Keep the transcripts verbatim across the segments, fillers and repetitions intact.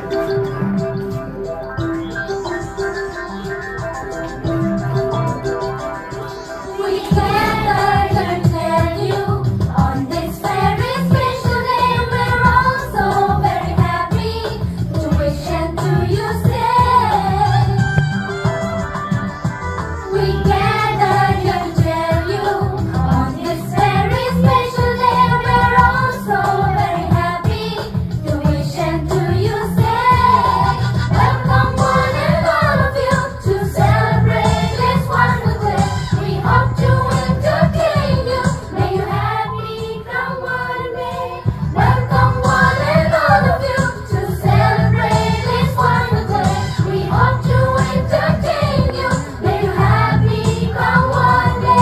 We gather here to tell you on this very special day, we're all so very happy to wish and to you say. We gather here to tell you on this very special day, we're all so very happy to wish and to you say, welcome one and all of you to celebrate this wonderful day. We hope to entertain you. May you happy come what may. Welcome one and all of you to celebrate this wonderful day. We hope to entertain you. May you happy come what may.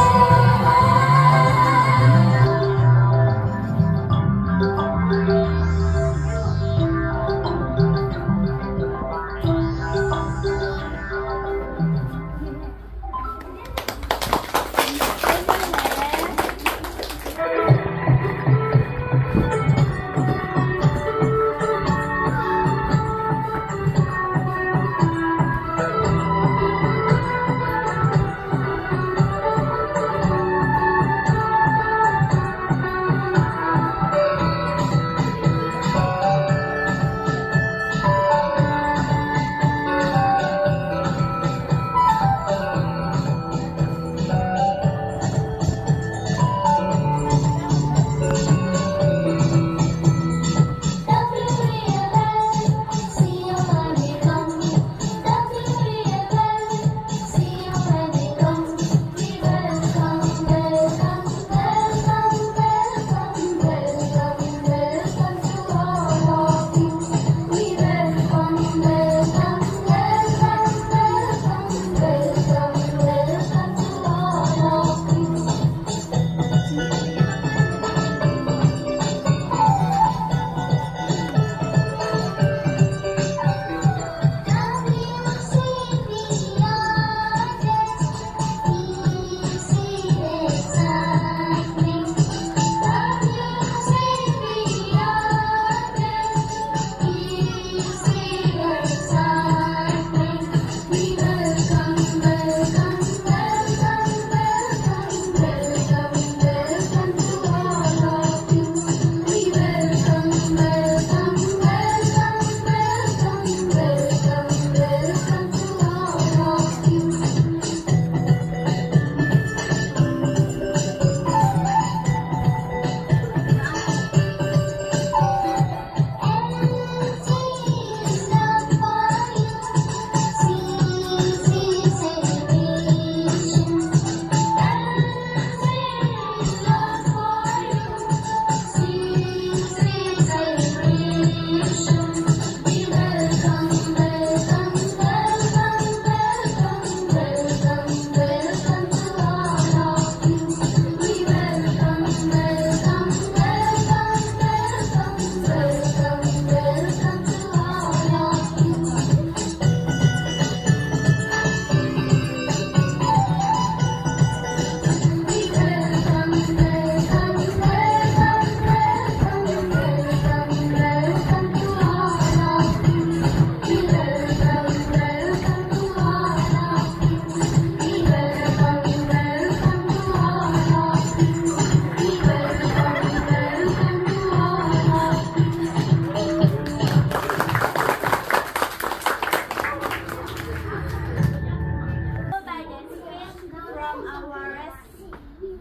From our res-,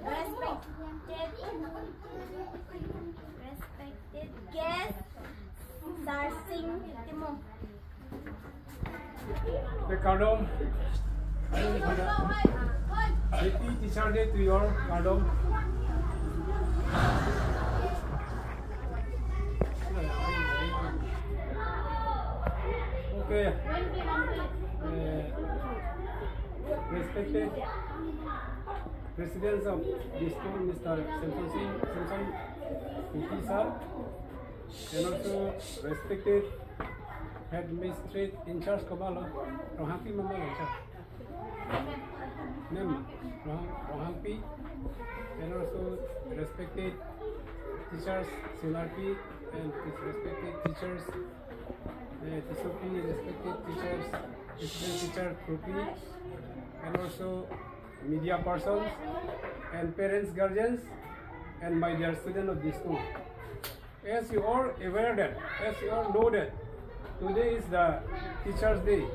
respected, respected guest, Sir Sing Timung. Okay, kardom. Happy Teacher Day to you all, kardom. Okay. Uh, respected President of this school, Mister Samson Sing, Samson P T sir, and also respected headmistress in charge, komatlo, Ronghangpi ma malo in charge. Ma'am, Ronghang-, Ronghangpi, and also respected teachers, Singnarpi, and respected teachers, Uh, T S O P, respected teachers, assistant teacher, Krupi, and also media persons, and parents, guardians, and my dear student of this school. As you all aware that, as you all know that, today is the Teachers' Day.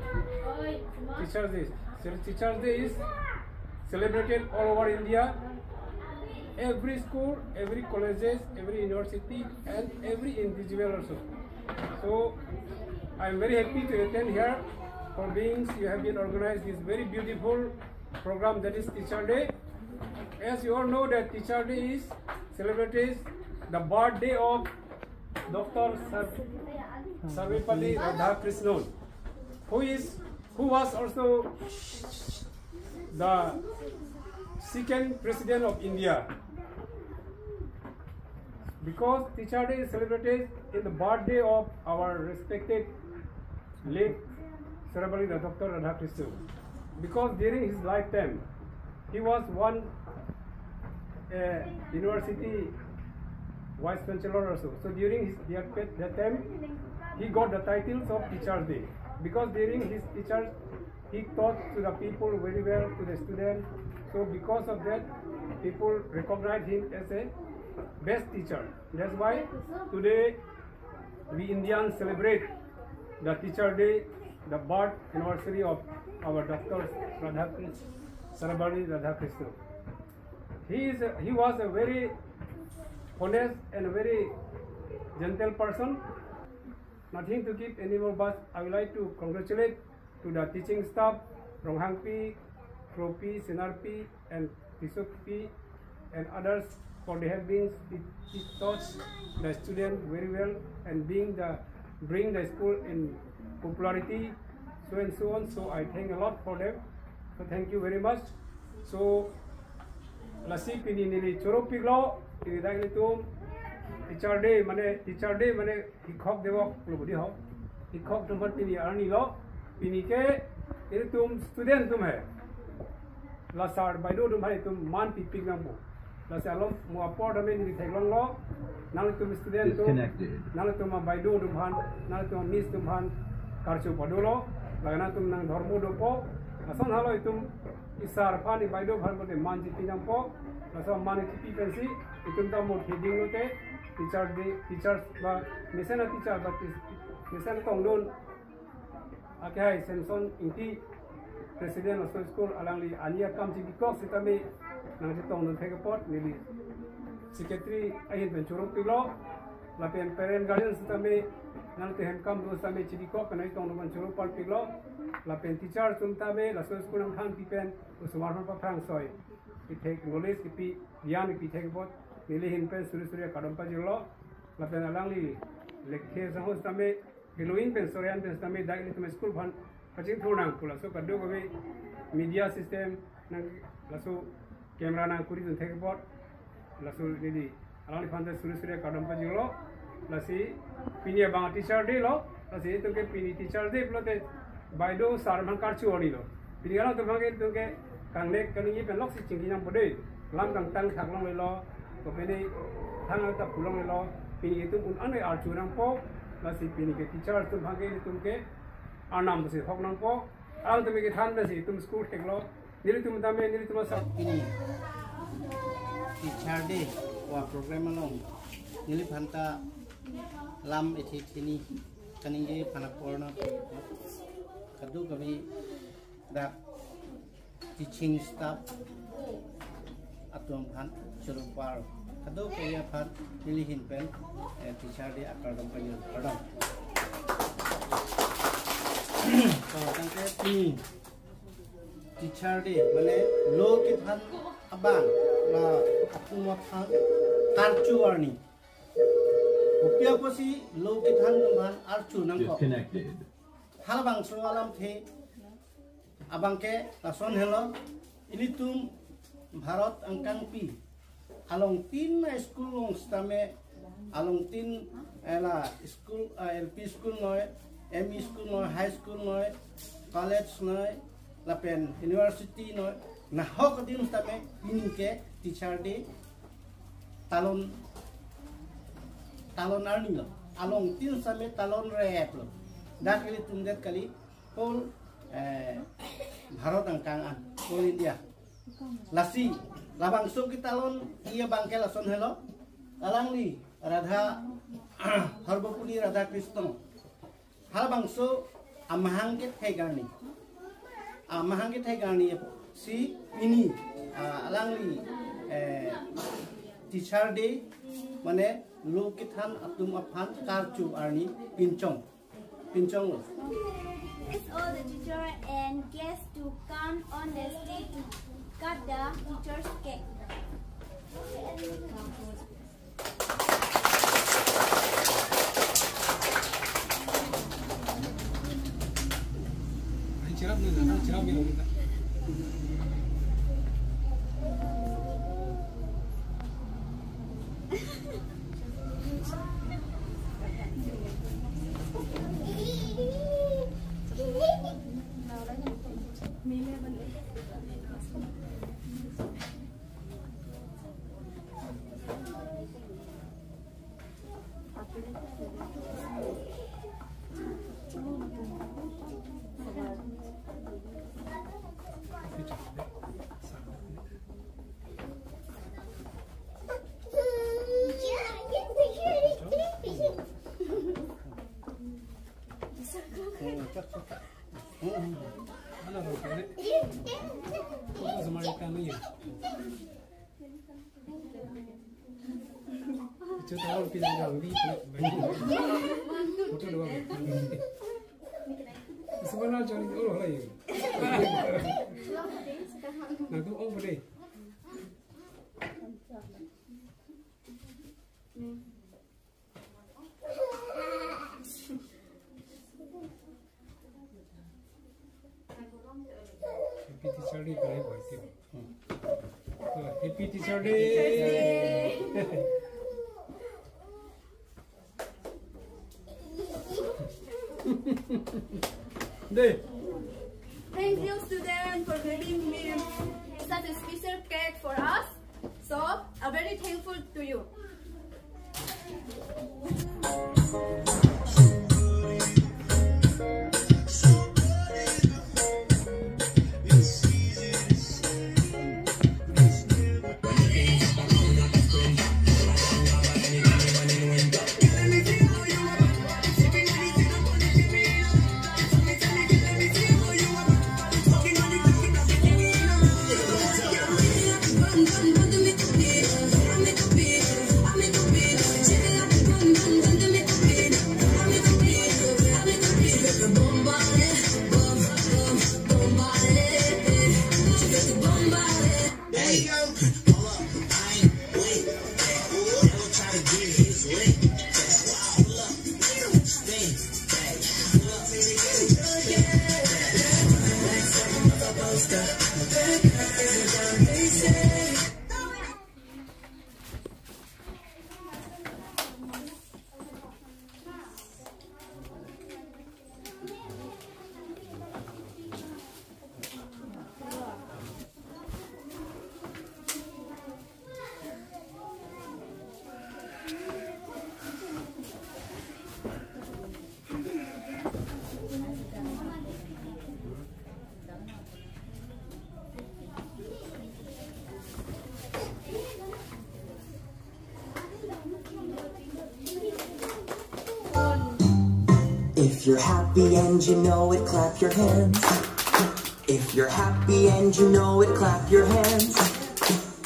Teachers' Day. So Teachers' Day is celebrated all over India. Every school, every colleges, every university, and every individual also. So I'm very happy to attend here for being you have been organized this very beautiful program, that is Teacher Day. As you all know that Teacher Day is celebrated the birthday of Doctor Sar- Sarvepalli Radhakrishnan, who is who was also the second president of India. Because Teacher Day is celebrated in the birthday of our respected late Sarvepalli Doctor Radhakrishnan, because during his lifetime he was one uh, university vice chancellor also. So during his that, that time he got the titles of Teachers' Day, because during his teachers he taught to the people very well, to the students. So because of that, people recognize him as a best teacher. That's why today we Indians celebrate the Teacher Day, the birth anniversary of our Doctor Radhakrishnan, Sarvepalli Radhakrishnan. He is a, he was a very honest and a very gentle person. Nothing to keep anymore, but I would like to congratulate to the teaching staff, Ronghangpi, Krupi, Senarpi, and T S O P, and others for they have been teach taught the student very well and being the bring the school in popularity, so and so on. So I thank a lot for them. So thank you very much. So lasi pini neli choro piklo, pini dak ilitum Teacher Day mane Teacher Day mane Hikhok Devok lo budi ho. Hikhok atum aphan pini arni lo. Pini ke ilitum student atum he. La sir baideo atum aphan itum man pipik nangpo. Lasi alom mo apor tame neli theklonglo. Nanglitum student atum, disconnected, nanglitum baideo atum aphan, nanglitum miss atum aphan karcho padolo. Laga nangtum nang dhormo dopo. Lason halo itum i sir aphan i baideo aphan bote man chipi nangpo. Laso man chipi pensi itum ta mo theding lote teacher di teachers ba mesen a teacher ba tis- mesen tongdun akehai Samson Ingti, president of school, alangli ani akam chibikok sitame nangchetongdun thek apot neli secretary ahin pen choro piklo. Lapen parent guardian sitame nangtehem kam do sitame chibikok pen nangchetongdun pen choro pal piklo. Lapen teacher atum tame laso school nangthan pi pen osomar aphan paphrang soi ithek knowledge kipi, gyan kipi thek apot neli ahin pen suri suri akardom pajirlo. Lapen alangli lekthe sangho sitame Halloween pen Sorian pen sitame dak ilitum school aphan pachingthur nang pu laso kadokave media system nang laso camera nangkuridun thek apot laso neli alangliphan ta suri suri akardom pajirlo. Lasi pini abang Teacher Day lo. Lasi itum ke pini Teacher Day pulote baideo sir aphan karcho arni lo. Pini alangtum aphan ke itum ke kangnek kaningje pen loksi chingki nangpo dei. Lam kangtang thak longlelo, kopine thang ta pu longlelo. Pini itum un-an archo nangpo. Lasi pini ke teacher atum aphan ke itum ke arnam si hok nangpo. Alangtum ke than si itum school theklo. Nelitum tame nelitum asa. Pini Teacher Day wa program along neliphan ta lam ithi thini kaningje aphan apor nang kadokave dak teaching staff atum aphan choro pal kadokave aphan neli ahin pen eh, Teacher Day akardom pajir kardom. So tangke pini Teacher Day mane lo kethan abang la atum aphan karcho arni. Kopi apotsi lo kethan atum aphan archo nangkok. Disconnected. Halabangso alamthe abangke lason helo, ilitum Bharat angkangpi alongtin a school along sitame alongtin ela school, ah, L P school noi, M E school noi, high school noi, college noi, lapen university noi, nahok adim sitame pini ke Teacher Day talon talon arni lo. Alongtin sitame talon rep lo. Dak ilitum det kali, whole, eh, Bharat angkang an, whole India. Lasi, labangso ketalon iya bangke lason helo. Alangli Radha, Sarvapalli Radhakrishnan. Halabangso amahang kethek arni. Amahang kethek arni si pini, ah, alangli, eh, Teacher Day, mane lo kethan atum aphan karju arni pinchong. Pinchong lo. It's all the teacher and guests to come on the stage to cut the teacher's cake. Photo dua. Sebenarnya jadi, oh, lah, ya. Nah, tu, oh, boleh. Happy Teacher Day, pare boy, sih. Oh, Happy Teacher Day. Day. Thank you, student, for giving me such a special cake for us. So, I'm very thankful to you. If you're happy and you know it, clap your hands. If you're happy and you know it, clap your hands.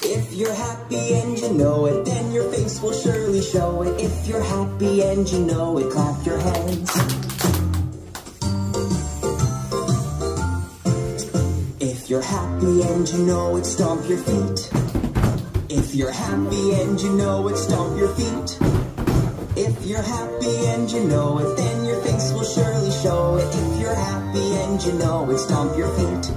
If you're happy and you know it, then your face will surely show it. If you're happy and you know it, clap your hands. If you're happy and you know it, stomp your feet. If you're happy and you know it, stomp your feet. If you're happy and you know it, then your face will surely show it. If you're happy and you know it, stomp your feet.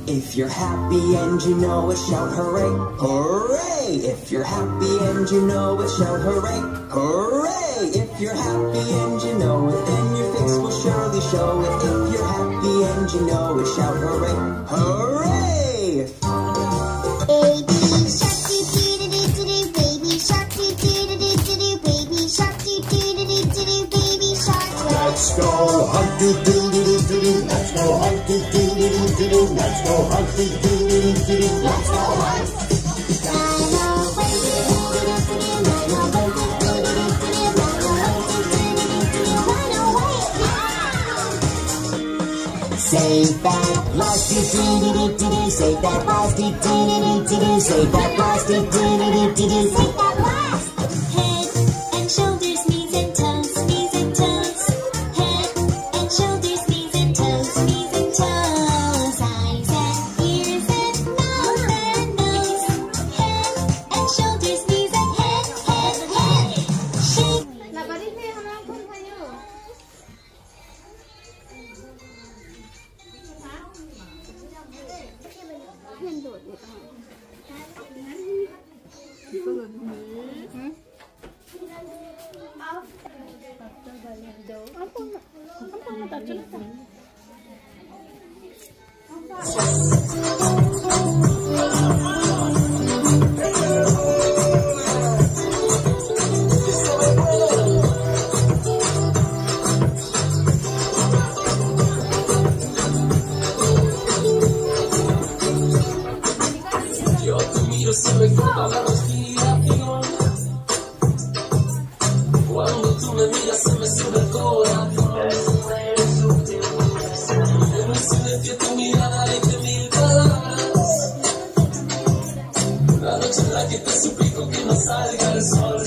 If you're happy and you know it, shout hooray, hooray. If you're happy and you know it, shout hooray, hooray. If you're happy and you know it, then your face will surely show it. If you're happy and you know it, shout hooray, hooray. Baby shark, doo doo doo doo doo, baby shark, doo doo doo doo doo, Go hunting, do do do do do. Let's go hunting, do do do do do. Let's go hunting, do do do do do. Let's go hunt. Run away, do do do do do do. Run away, do do do do do do. Run away, do do do do do. Run away. Ah! Save that lost, do do do do do do. Save that lost, do do do do do do. Save that lost, do do do do do do. Save that lost. Head and shoulders, knees and toes, knees and toes. Head and shoulders, knees and toes, knees and toes. Eyes and ears and mouth and nose. Head and shoulders, knees and head, head, head. Shake. Yo te miro, se me corta la respiración. Cuando tú me miras, se me sube el corazón. En un silencio, tu mirada dice mil palabras. Una noche en la que te suplico que no salga el sol.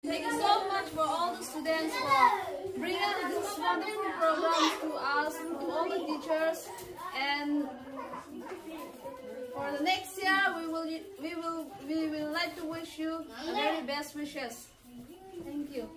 Thank you so much for all the students for bringing this wonderful program to us, to all the teachers, and for the next year we will we will we will like to wish you the very best wishes. Thank you.